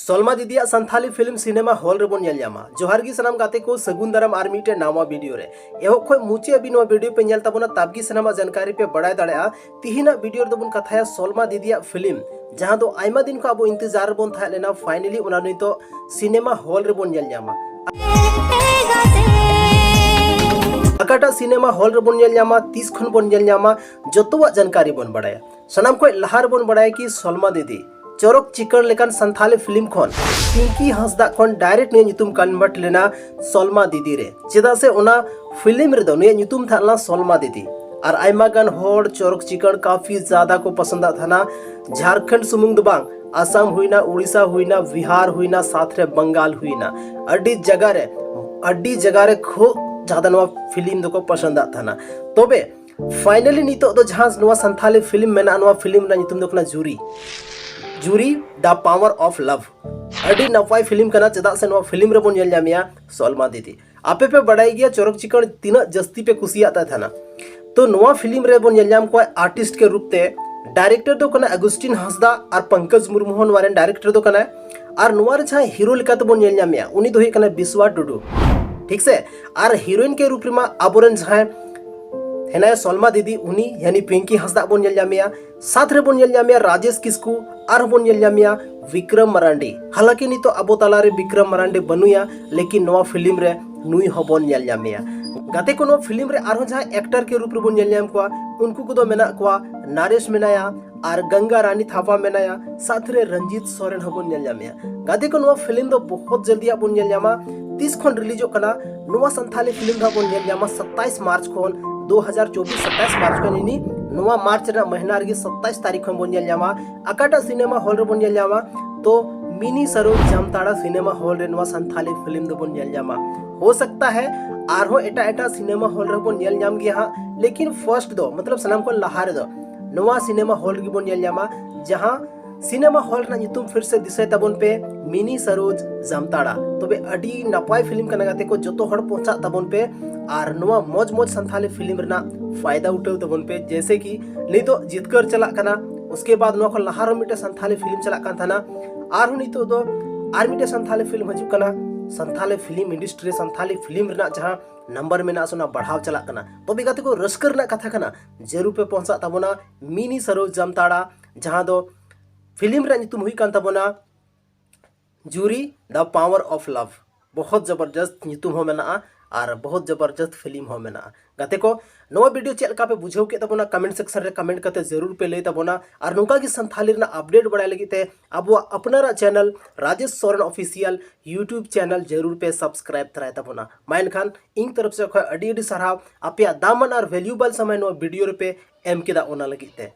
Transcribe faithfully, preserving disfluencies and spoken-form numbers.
ᱥᱚᱞᱢᱟ ᱫᱤᱫᱤᱭᱟᱜ Santali film cinema hall ᱨᱮᱵᱚᱱ ᱧᱮᱞ ᱧᱟᱢᱟ᱾ ᱡᱚᱦᱟᱨ ᱜᱮ ᱥᱟᱱᱟᱢ ᱜᱟᱛᱮ ᱠᱚ, ᱥᱟᱹᱜᱩᱱ ᱫᱟᱨᱟᱢ ᱟᱨ ᱢᱤᱫᱴᱮᱱ ᱱᱟᱣᱟ ᱵᱷᱤᱰᱤᱭᱳ ᱨᱮ᱾ ᱮᱦᱚᱵ ᱠᱷᱚᱱ ᱢᱩᱪᱟᱹᱫ ᱦᱟᱹᱵᱤᱡ ᱱᱚᱣᱟ ᱵᱷᱤᱰᱤᱭᱳ ᱯᱮ ᱧᱮᱞ ᱛᱟᱵᱚᱱᱟ, ᱛᱟᱵ ᱜᱮ ᱥᱟᱱᱟᱢᱟᱜ ᱡᱟᱱᱠᱟᱨᱤ ᱯᱮ ᱵᱟᱲᱟᱭ ᱫᱟᱲᱮᱭᱟᱜᱼᱟ᱾ ᱛᱤᱦᱤᱧᱟᱜ ᱵᱷᱤᱰᱤᱭᱳ ᱨᱮᱫᱚ ᱵᱚᱱ ᱠᱟᱛᱷᱟᱭᱟ ᱥᱚᱞᱢᱟ ᱫᱤᱫᱤᱭᱟᱜ ᱯᱷᱤᱞᱢ, ᱡᱟᱦᱟᱸ ᱫᱚ ᱟᱭᱢᱟ ᱫᱤᱱ ᱠᱷᱚᱱ ᱟᱵᱚ ᱤᱱᱛᱮᱡᱟᱨ ᱨᱮᱵᱚᱱ ᱛᱟᱦᱮᱸ ᱞᱮᱱᱟ᱾ ᱯᱷᱟᱭᱱᱟᱞᱤ ᱚᱱᱟ ᱱᱤᱛᱚᱜ ᱥᱤᱱᱮᱢᱟ ᱦᱚᱞ ᱨᱮᱵᱚᱱ ᱧᱮᱞ ᱧᱟᱢᱟ᱾ ᱚᱠᱟᱴᱟᱜ ᱥᱤᱱᱮᱢᱟ ᱦᱚᱞ ᱨᱮᱵᱚᱱ ᱧᱮᱞ ᱧᱟᱢᱟ, ᱛᱤᱥ ᱠᱷᱚᱱ ᱵᱚᱱ ᱧᱮᱞ ᱧᱟᱢᱟ, ᱡᱚᱛᱚᱣᱟᱜ ᱡᱟᱱᱠᱟᱨᱤ ᱵᱚᱱ ᱵᱟᱲᱟᱭᱟ᱾ ᱥᱟᱱᱟᱢ ᱠᱷᱚᱱ ᱞᱟᱦᱟ ᱨᱮᱵᱚᱱ ᱵᱟᱲᱟᱭᱟ ᱠᱤ ᱥᱚᱞᱢᱟ ᱫᱤᱫᱤ ᱪᱚᱨᱚᱠ ᱪᱤᱠᱟᱹᱲ ᱞᱮᱠᱟᱱ ᱥᱟᱱᱛᱷᱟᱞᱤ ᱯᱷᱤᱞᱢ ᱠᱷᱚᱱ ᱯᱤᱝᱠᱤ ᱦᱟᱸᱥᱫᱟᱜ ᱠᱷᱚᱱ ᱰᱟᱭᱨᱮᱠᱴ ᱱᱩᱭᱟᱜ ᱧᱩᱛᱩᱢ ᱠᱚᱱᱵᱷᱟᱨᱴ ᱞᱮᱱᱟ ᱥᱚᱞᱢᱟ ᱫᱤᱫᱤ ᱨᱮ, ᱪᱮᱫᱟᱜ ᱥᱮ ᱚᱱᱟ ᱯᱷᱤᱞᱢ ᱨᱮᱫᱚ ᱱᱩᱭᱟᱜ ᱧᱩᱛᱩᱢ ᱛᱟᱦᱮᱸ ᱞᱮᱱᱟ ᱥᱚᱞᱢᱟ ᱫᱤᱫᱤ᱾ ᱟᱨ ᱟᱭᱢᱟ ᱜᱟᱱ ᱦᱚᱲ ᱪᱚᱨᱚᱠ ᱪᱤᱠᱟᱹᱲ ᱠᱟᱯᱷᱤ ᱡᱟᱫᱟ ᱠᱚ ᱯᱚᱥᱚᱸᱫᱟᱜ ᱛᱟᱦᱮᱱᱟ᱾ ᱡᱷᱟᱲᱠᱷᱚᱸᱰ ᱥᱩᱢᱩᱝ ᱫᱚ ᱵᱟᱝ, ᱟᱥᱟᱢ ᱦᱩᱭᱱᱟ, ᱩᱲᱤᱥᱥᱟ ᱦᱩᱭᱱᱟ, ᱵᱤᱦᱟᱨ ᱦᱩᱭᱱᱟ, ᱥᱟᱛ ᱨᱮ ᱵᱟᱝᱜᱟᱞ ᱦᱩᱭᱱᱟ, ᱟᱹᱰᱤ ᱡᱟᱭᱜᱟ ᱨᱮ, ᱟᱹᱰᱤ ᱡᱟᱭᱜᱟ ᱨᱮ ᱠᱷᱩᱵ ᱡᱟᱫᱟ ᱱᱚᱣᱟ ᱯᱷᱤᱞᱢ ᱫᱚᱠᱚ ᱯᱚᱥᱚᱸᱫᱟᱜ ᱛᱟᱦᱮᱱᱟ᱾ ᱛᱚᱵᱮ ᱯᱷᱟᱭᱱᱟᱞᱤ ᱱᱤᱛᱚᱜ ᱫᱚ ᱡᱟᱦᱟᱸ ᱱᱚᱣᱟ ᱥᱟᱱᱛᱷᱟᱞᱤ ᱯᱷᱤᱞᱢ ᱢᱮᱱᱟᱜᱼᱟ, ᱱᱚᱣᱟ ᱯᱷᱤᱞᱢ ᱨᱮᱱᱟᱜ ᱧᱩᱛᱩᱢ ᱫᱚ ᱠᱟᱱᱟ ᱡᱩᱨᱤ᱾ ᱡᱩᱨᱤ, The Power of Love᱾ ᱟᱹᱰᱤ ᱱᱟᱯᱟᱭ ᱯᱷᱤᱞᱢ ᱠᱟᱱᱟ, ᱪᱮᱫᱟᱜ ᱥᱮ ᱱᱚᱣᱟ ᱯᱷᱤᱞᱢ ᱨᱮᱵᱚᱱ ᱧᱮᱞ ᱧᱟᱢᱮᱭᱟ ᱥᱚᱞᱢᱟ ᱫᱤᱫᱤ᱾ ᱟᱯᱮ ᱯᱮ ᱵᱟᱲᱟᱭ ᱜᱮᱭᱟ ᱪᱚᱨᱚᱠ ᱪᱤᱠᱟᱹᱲ ᱛᱤᱱᱟᱹᱜ ᱡᱟᱹᱥᱛᱤ ᱯᱮ ᱠᱩᱥᱤᱭᱟᱜ ᱛᱟᱭ ᱛᱟᱦᱮᱱᱟ᱾ ᱛᱚ ᱱᱚᱣᱟ ᱯᱷᱤᱞᱢ ᱨᱮᱵᱚᱱ ᱧᱮᱞ ᱧᱟᱢ ᱠᱚᱣᱟ ᱟᱨᱴᱤᱥᱴ ᱠᱮ ᱨᱩᱯ ᱛᱮ᱾ ᱰᱟᱭᱨᱮᱠᱴᱚᱨ ᱫᱚ ᱠᱟᱱᱟ ᱟᱜᱩᱥᱴᱤᱱ ᱦᱟᱸᱥᱫᱟ ᱟᱨ ᱯᱚᱝᱠᱚᱡᱽ ᱢᱩᱨᱢᱩ ᱦᱚᱸ ᱱᱚᱣᱟ ᱨᱮᱱ ᱰᱟᱭᱨᱮᱠᱴᱚᱨ ᱫᱚ ᱠᱟᱱᱟᱭ᱾ ᱟᱨ ᱱᱚᱣᱟ ᱨᱮ ᱡᱟᱦᱟᱸᱭ ᱦᱤᱨᱳ ᱞᱮᱠᱟᱛᱮᱵᱚᱱ ᱧᱮᱞ ᱧᱟᱢᱮᱭᱟ, ᱩᱱᱤ ᱫᱚ ᱦᱩᱭᱩᱜ ᱠᱟᱱᱟ ᱵᱤᱥᱣᱟ ᱴᱩᱰᱩ, ᱴᱷᱤᱠ ᱥᱮ? ᱟᱨ ᱦᱤᱨᱳᱭᱤᱱ ᱠᱮ ᱨᱩᱯ ᱨᱮᱢᱟ ᱟᱵᱚᱨᱮᱱ ᱡᱟᱦᱟᱸᱭ ᱦᱮᱱᱟᱭᱟ ᱥᱚᱞᱢᱟ ᱫᱤᱫᱤ, ᱩᱱᱤ ᱭᱟᱱᱤ ᱯᱤᱝᱠᱤ ᱦᱟᱸᱥᱫᱟ ᱵᱚᱱ ᱧᱮᱞ ᱧᱟᱢᱮᱭᱟ᱾ ᱥᱟᱛ ᱨᱮᱵᱚᱱ ᱧᱮᱞ ᱧᱟᱢᱮᱭᱟ ᱨᱟᱡᱮᱥ ᱠᱤᱥᱠᱩ, ᱟᱨᱦᱚᱸ ᱵᱚᱱ ᱧᱮᱞ ᱧᱟᱢᱮᱭᱟ ᱵᱤᱠᱨᱚᱢ ᱢᱟᱨᱟᱱᱰᱤ᱾ ᱦᱟᱞᱟᱸᱠᱤ ᱱᱤᱛᱚᱜ ᱟᱵᱚ ᱛᱟᱞᱟᱨᱮ ᱵᱤᱠᱨᱚᱢ ᱢᱟᱨᱟᱱᱰᱤ ᱵᱟᱹᱱᱩᱭᱟ, ᱞᱮᱠᱤᱱ ᱱᱚᱣᱟ ᱯᱷᱤᱞᱢ ᱨᱮ ᱱᱩᱭ ᱦᱚᱸᱵᱚᱱ ᱧᱮᱞ ᱧᱟᱢᱮᱭᱟ᱾ ᱜᱟᱛᱮ ᱠᱚ, ᱱᱚᱣᱟ ᱯᱷᱤᱞᱢ ᱨᱮ ᱟᱨᱦᱚᱸ ᱡᱟᱦᱟᱸᱭ ᱮᱠᱴᱟᱨ ᱠᱮ ᱨᱩᱯ ᱨᱮᱵᱚᱱ ᱧᱮᱞ ᱧᱟᱢ ᱠᱚᱣᱟ, ᱩᱱᱠᱩ ᱠᱚᱫᱚ ᱢᱮᱱᱟᱜ ᱠᱚᱣᱟ, ᱱᱟᱨᱮᱥ ᱢᱮᱱᱟᱭᱟ ᱟᱨ ᱜᱚᱝᱜᱟ ᱨᱟᱱᱤ ᱛᱷᱟᱯᱟ ᱢᱮᱱᱟᱭᱟ, ᱥᱟᱛ ᱨᱮ ᱨᱚᱧᱡᱤᱛ ᱥᱚᱨᱮᱱ ᱦᱚᱸᱵᱚᱱ ᱧᱮᱞ ᱧᱟᱢᱮᱭᱟ᱾ ᱜᱟᱛᱮ ᱠᱚ, ᱱᱚᱣᱟ ᱯᱷᱤᱞᱢ ᱫᱚ ᱵᱚᱦᱩᱛ ᱡᱚᱞᱫᱤ ᱦᱟᱸᱜ ᱵᱚᱱ ᱧᱮᱞ ᱧᱟᱢᱟ᱾ ᱛᱤᱥ ᱠᱷᱚᱱ ᱨᱤᱞᱤᱡᱚᱜ ᱠᱟᱱᱟ? ᱱᱚᱣᱟ ᱥᱟᱱᱛᱷᱟᱞᱤ ᱯᱷᱤᱞᱢ ᱫᱚ ᱦᱟᱸᱜ ᱵᱚᱱ ᱧᱮᱞ ᱧᱟᱢᱟ ᱥᱟᱛᱟᱭᱤᱥ ᱢᱟᱨᱪ ᱠᱷᱚᱱ, ᱫᱩ ᱦᱟᱡᱟᱨ ᱪᱚᱵᱵᱤᱥ ᱥᱟᱛᱟᱭᱤᱥ ᱢᱟᱨᱪ ᱠᱷᱚᱱ, ᱤᱱᱤ ᱱᱚᱣᱟ ᱢᱟᱨᱪ ᱨᱮᱱᱟᱜ ᱢᱟᱹᱦᱱᱟᱹ ᱨᱮᱜᱮ ᱥᱟᱛᱟᱭᱤᱥ ᱛᱟᱹᱨᱤᱠᱷ ᱠᱷᱚᱱ ᱵᱚᱱ ᱧᱮᱞ ᱧᱟᱢᱟ᱾ ᱚᱠᱟᱴᱟᱜ ᱥᱤᱱᱮᱢᱟ ᱦᱚᱞ ᱨᱮᱵᱚᱱ ᱧᱮᱞ ᱧᱟᱢᱟ? ᱛᱚ ᱢᱤᱱᱤ ᱥᱟᱨᱳᱡ ᱡᱟᱢᱛᱟᱲᱟ ᱥᱤᱱᱮᱢᱟ ᱦᱚᱞ ᱨᱮ ᱱᱚᱣᱟ ᱥᱟᱱᱛᱷᱟᱞᱤ ᱯᱷᱤᱞᱢ ᱫᱚᱵᱚᱱ ᱧᱮᱞ ᱧᱟᱢᱟ᱾ ᱦᱳ ᱥᱟᱠᱛᱟ ᱦᱮ ᱟᱨᱦᱚᱸ ᱮᱴᱟᱜ ᱮᱴᱟᱜ ᱥᱤᱱᱮᱢᱟ ᱦᱚᱞ ᱨᱮᱵᱚᱱ ᱧᱮᱞ ᱧᱟᱢ ᱜᱮᱭᱟ ᱦᱟᱸᱜ, ᱞᱮᱠᱤᱱ ᱯᱷᱟᱨᱥᱴ ᱫᱚ, ᱢᱚᱛᱞᱚᱵ ᱥᱟᱱᱟᱢ ᱠᱷᱚᱱ ᱞᱟᱦᱟ ᱨᱮᱫᱚ, ᱱᱚᱣᱟ ᱥᱤᱱᱮᱢᱟ ᱦᱚᱞ ᱨᱮᱜᱮ ᱵᱚᱱ ᱧᱮᱞ ᱧᱟᱢᱟ, ᱡᱟᱦᱟᱸ ᱥᱤᱱᱮᱢᱟ ᱦᱚᱞ ᱨᱮᱱᱟᱜ ᱧᱩᱛᱩᱢ ᱯᱷᱤᱨ ᱥᱮ ᱫᱤᱥᱟᱹᱭ ᱛᱟᱵᱚᱱ ᱯᱮ, ᱢᱤᱱᱤ ᱥᱟᱨᱳᱡ ᱡᱟᱢᱛᱟᱲᱟ᱾ ᱛᱚᱵᱮ ᱟᱹᱰᱤ ᱱᱟᱯᱟᱭ ᱯᱷᱤᱞᱢ ᱠᱟᱱᱟ ᱜᱟᱛᱮ ᱠᱚ, ᱡᱚᱛᱚ ᱦᱚᱲ ᱯᱳᱸᱪᱷᱟᱜ ᱛᱟᱵᱚᱱ ᱯᱮ ᱟᱨ ᱱᱚᱣᱟ ᱢᱚᱡᱽ ᱢᱚᱡᱽ ᱥᱟᱱᱛᱷᱟᱞᱤ ᱯᱷᱤᱞᱢ ᱨᱮᱱᱟᱜ ᱯᱷᱟᱭᱫᱟ ᱩᱴᱷᱟᱹᱣ ᱛᱟᱵᱚᱱ ᱯᱮ᱾ ᱡᱮᱭᱥᱮ ᱠᱤ ᱱᱤᱛᱚᱜ ᱡᱤᱛᱠᱟᱹᱨ ᱪᱟᱞᱟᱜ ᱠᱟᱱᱟ, ᱩᱥᱠᱮ ᱵᱟᱫ ᱱᱚᱣᱟ ᱠᱷᱚᱱ ᱞᱟᱦᱟ ᱨᱮᱦᱚᱸ ᱢᱤᱫᱴᱮᱱ ᱥᱟᱱᱛᱷᱟᱞᱤ ᱯᱷᱤᱞᱢ ᱪᱟᱞᱟᱜ ᱠᱟᱱ ᱛᱟᱦᱮᱱᱟ, ᱟᱨᱦᱚᱸ ᱱᱤᱛᱚᱜ ᱫᱚ ᱟᱨ ᱢᱤᱫᱴᱮᱱ ᱥᱟᱱᱛᱷᱟᱞᱤ ᱯᱷᱤᱞᱢ ᱦᱤᱡᱩᱜ ᱠᱟᱱᱟ᱾ ᱥᱟᱱᱛᱷᱟᱞᱤ ᱯᱷᱤᱞᱢ ᱤᱱᱰᱟᱥᱴᱨᱤ ᱨᱮ ᱥᱟᱱᱛᱷᱟᱞᱤ ᱯᱷᱤᱞᱢ ᱨᱮᱱᱟᱜ ᱡᱟᱦᱟᱸ ᱱᱟᱢᱵᱟᱨ ᱢᱮᱱᱟᱜᱼᱟ ᱥᱮ ᱚᱱᱟ ᱵᱟᱲᱦᱟᱣ ᱪᱟᱞᱟᱜ ᱠᱟᱱᱟ᱾ ᱛᱚᱵᱮ ᱜᱟᱛᱮ ᱠᱚ, ᱨᱟᱹᱥᱠᱟᱹ ᱨᱮᱱᱟᱜ ᱠᱟᱛᱷᱟ ᱠᱟᱱᱟ, ᱡᱟᱹᱨᱩᱲ ᱯᱮ ᱯᱚᱦᱚᱸᱪᱟᱜ ᱛᱟᱵᱚᱱᱟ ᱢᱤᱱᱤ ᱥᱟᱨᱳᱡ ᱡᱟᱢᱛᱟᱲᱟ, ᱡᱟᱦᱟᱸ ᱫᱚ ᱯᱷᱤᱞᱢ ᱨᱮᱭᱟᱜ ᱧᱩᱛᱩᱢ ᱦᱩᱭᱩᱜ ᱠᱟᱱ ᱛᱟᱵᱚᱱᱟ ᱡᱩᱨᱤ, The Power of Love᱾ ᱵᱚᱦᱚᱛ ᱡᱚᱵᱚᱨᱡᱚᱥᱛ ᱧᱩᱛᱩᱢ ᱦᱚᱸ ᱢᱮᱱᱟᱜᱼᱟ ᱟᱨ ᱵᱚᱦᱚᱛ ᱡᱚᱵᱚᱨᱡᱚᱥᱛ ᱯᱷᱤᱞᱢ ᱦᱚᱸ ᱢᱮᱱᱟᱜᱼᱟ᱾ ᱜᱟᱛᱮ ᱠᱚ, ᱱᱚᱣᱟ ᱵᱷᱤᱰᱤᱭᱳ ᱪᱮᱫ ᱞᱮᱠᱟ ᱯᱮ ᱵᱩᱡᱷᱟᱹᱣ ᱠᱮᱫ ᱛᱟᱵᱚᱱᱟ, ᱠᱚᱢᱮᱱᱴ ᱥᱮᱠᱥᱚᱱ ᱨᱮ ᱠᱚᱢᱮᱱᱴ ᱠᱟᱛᱮ ᱡᱟᱹᱨᱩᱲ ᱯᱮ ᱞᱟᱹᱭ ᱛᱟᱵᱚᱱᱟ᱾ ᱟᱨ ᱱᱚᱝᱠᱟ ᱜᱮ ᱥᱟᱱᱛᱷᱟᱞᱤ ᱨᱮᱱᱟᱜ ᱟᱯᱰᱮᱴ ᱵᱟᱲᱟᱭ ᱞᱟᱹᱜᱤᱫ ᱛᱮ ᱟᱵᱚᱣᱟᱜ ᱟᱯᱱᱟᱨᱟᱜ channel Rajesh Soren official YouTube channel ᱡᱟᱹᱨᱩᱲ ᱯᱮ ᱥᱟᱵᱥᱠᱨᱟᱭᱤᱵ ᱛᱚᱨᱟᱭ ᱛᱟᱵᱚᱱᱟ᱾ ᱢᱟ ᱮᱱᱠᱷᱟᱱ ᱤᱧ ᱛᱚᱨᱚᱯ ᱥᱮᱫ ᱠᱷᱚᱱ ᱟᱹᱰᱤ ᱟᱹᱰᱤ ᱥᱟᱨᱦᱟᱣ, ᱟᱯᱮᱭᱟᱜ ᱫᱟᱢᱟᱱ ᱟᱨ ᱵᱷᱮᱞᱩᱭᱮᱵᱚᱞ ᱥᱚᱢᱚᱭ ᱱᱚᱣᱟ ᱵᱷᱤᱰᱤᱭᱳ ᱨᱮᱯᱮ ᱮᱢ ᱠᱮᱫᱟ, ᱚᱱᱟ ᱞᱟᱹᱜᱤᱫ ᱛᱮ᱾